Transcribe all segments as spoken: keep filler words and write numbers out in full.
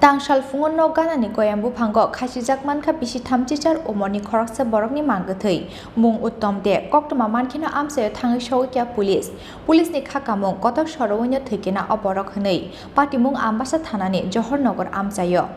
Tangsal phungo nok ganani goyam buphango khasijak mankha bisi thamchichar umorni khoroksa borokni mang kwthwi. Mung Uttom De. Koktwma mankheno amchaio thangwi sogwi kha police. Police ni kha kamung kotok sorowi no thwikena o borok hwnwi patimung Ambasa thanani Johor Nagar amchaio.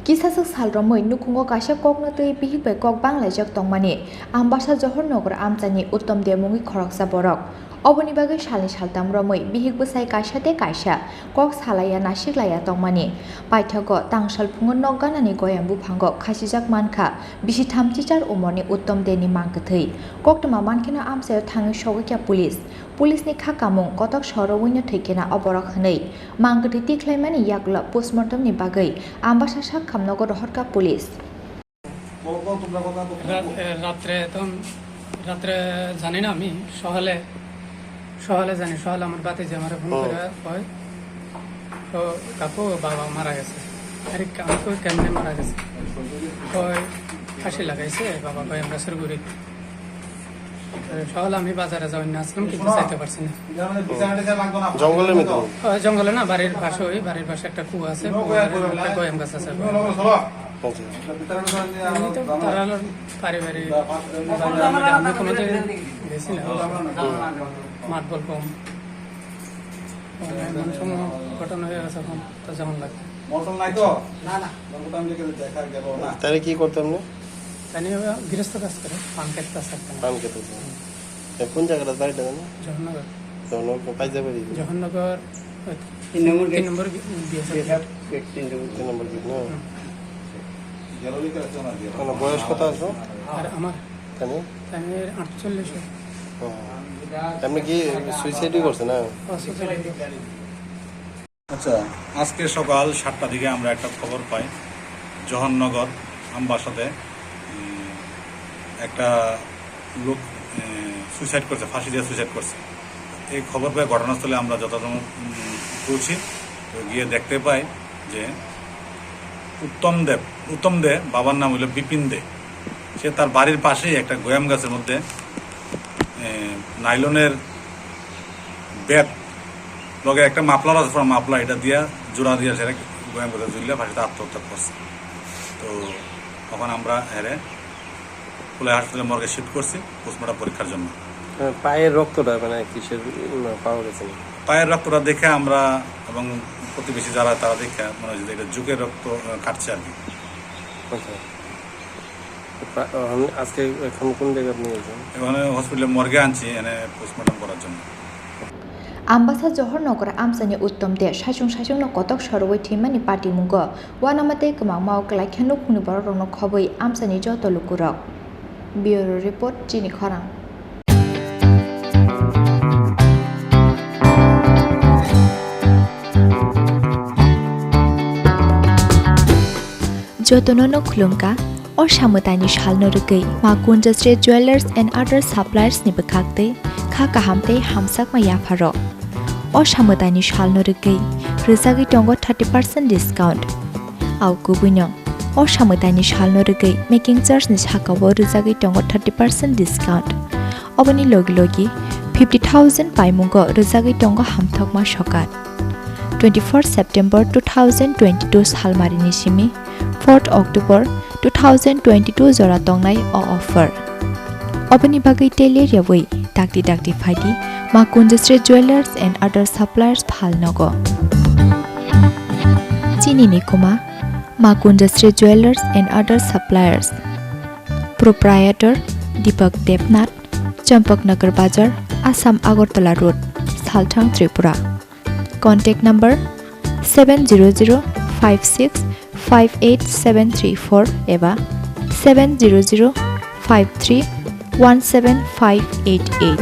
Kisaswk sal romwi nukhungo kaisa kokno twi bihik bai kok banglaijak tongmani Ambasa Johor Nagar amchaini Uttom De mungwi khoroksa borok. Oboni bagwi salni saltam romwi bihik bwsai kaisa tei kaisa kok salaiya nasiklaiya tongmani. Paithago tangsal phungo nok ganani goyam buphango khasijak mankha bisi thamchichar umorni Uttom Deni mang kwthwi. Koktwma mankheno amchaio thangwi sogwi kha police. Police ni kha kamung kotok sorowi no thwikena o borok hwnwi mang kwthwi tikhlaimani yagulo postmortem ni bagwi Ambasa sak khamnogo rohorkha police. রা-, এ, রাত্রে তখন, রাত্রে জানি না আমি, সকালে, সকালে জানি, সকালে আমার ভাতিজা আমারে ফোন হুম। করে কয়, "তো কাকু, বাবা মারা গেছে।" আরে, আমি কই, "কেমনে মারা গেছে?" কয়, "ফাঁসি লাগাইছে বাবা," কয়, "আমরা শুরু করি।" এ, সকালে আমি বাজারে যাওয়ার না আসলাম, কিন্তু যাইতে পারছি না। জঙ্গলের মধ্যে? ও, জঙ্গলে না, বাড়ির পাশে, ওই বাড়ির পাশে একটা কুয়া আছে, কুয়ার একটা গয়াম গাছ আছে। আচ্ছা। এমনি তো তারা হলো পারিবারিক, আমরা কোনোদিন গেছি না। মাতবল কম। এমন সময় ঘটনা হয়ে গেছে এখন, তো যেমন লাগে। মোটর নাই তো? না, না। মোটর আমি দেখে দেখা গেল না। তাহলে কি করতাম না? তাহলে গৃহস্থ কাজ করে, পান খেতে কাজ করতাম। পান খেতে কাজ। এ, কোন জায়গাটা বাড়িটা জানো? জহরনগর। জহরনগর, পাইজাবাড়ি? জহরনগর, ওই তিন নম্বর তিন gate. Number B-, BSF BSF gate. Gate তিন নম্বর। তিন নম্বর গেট, না? হুম। কেন, বয়স কত আছে? আর আমার? তাই না? তাই আটচল্লিশ। ও। আপনি কি সুইসাইডই করছে, না? ও, সুইসাইড। আচ্ছা, আজকে সকাল সাতটার দিকে আমরা একটা খবর পাই, জহরনগর আমবাসাতে, উম, একটা লোক, উম, সুইসাইড করছে, ফাঁসি দিয়ে সুইসাইড করছে। এই খবর পেয়ে ঘটনাস্থলে আমরা যথাসময়, উম, পৌঁছি। তো গিয়ে দেখতে পাই যে উত্তম দেব, উত্তম দে, বাবার নাম হইল বিপিন দে। সে তার বাড়ির পাশেই একটা গোয়াম গাছের মধ্যে, এ, নাইলনের বেত লগে একটা মাফলার আছে, পুরো মাফলার, এটা দিয়া জোড়া দিয়া সেটা গোয়াম গাছে ঝুলিয়ে ফাঁসিতে আত্মহত্যা করছে। তো তখন আমরা এরে কুলাই হাসপাতালে মর্গে শিফট করছি পোস্টমর্টম পরীক্ষার জন্য। হ্যাঁ, পায়ের রক্তটা মানে কিসের, উম, পাওয়া গেছে না? পায়ের রক্তটা দেখে আমরা এবং প্রতিবেশী যারা, তারা দেখে মনে হচ্ছে যে এটা জুকের রক্ত, আহ, কাটছে আর কি। আচ্ছা। পা-, এখন আজকে এখন কোন জায়গায় নিয়ে গেছেন? এখানে হসপিটালে মর্গে আনছি, এনে পোস্টমর্টম করার জন্য। Ambasa Johor Nagar amchaini Uttom De saichung saichungno kotok sorowi thwimani patimungo uanama tei kwmangmao kwlaikhe nukhungni borokrokno khobwi amchaini joto lukurok. Bureau Report, Chini Khorang. Jotono no khulumkha, o samwtaini salno rwgwi Ma Kunjasri Jewellers and Other Suppliers ni bwkhaktwi kha kaham tei hamjakma yapharok. O samwtaini salno rwgwi rwjagwi tongo thirty percent discount. Au kubuino, o samwtaini salno rwgwi making charge ni sakao rwjagwi tongo thirty percent discount. Oboni logi logi fifty thousand paimungo rwjagwi tongo hamthokma sokat. Twenty-four September two thousand twenty-two salmarini simi fourth October two thousand twenty-two jora tongnai o offer. Oboni bagwi tei ler yawi dakti dakti phaidi Ma Kunjasri Jewellers and Other Suppliers phalnogo. Chini ni kuma Ma Kunjasri Jewellers and Other Suppliers. Proprietor Deepak Debnath, Champaknagar Bazar, Assam Agartala Road, Salthang, Tripura. Contact number seven zero zero five six five eight seven three four eba seven zero zero five three one seven five eight eight.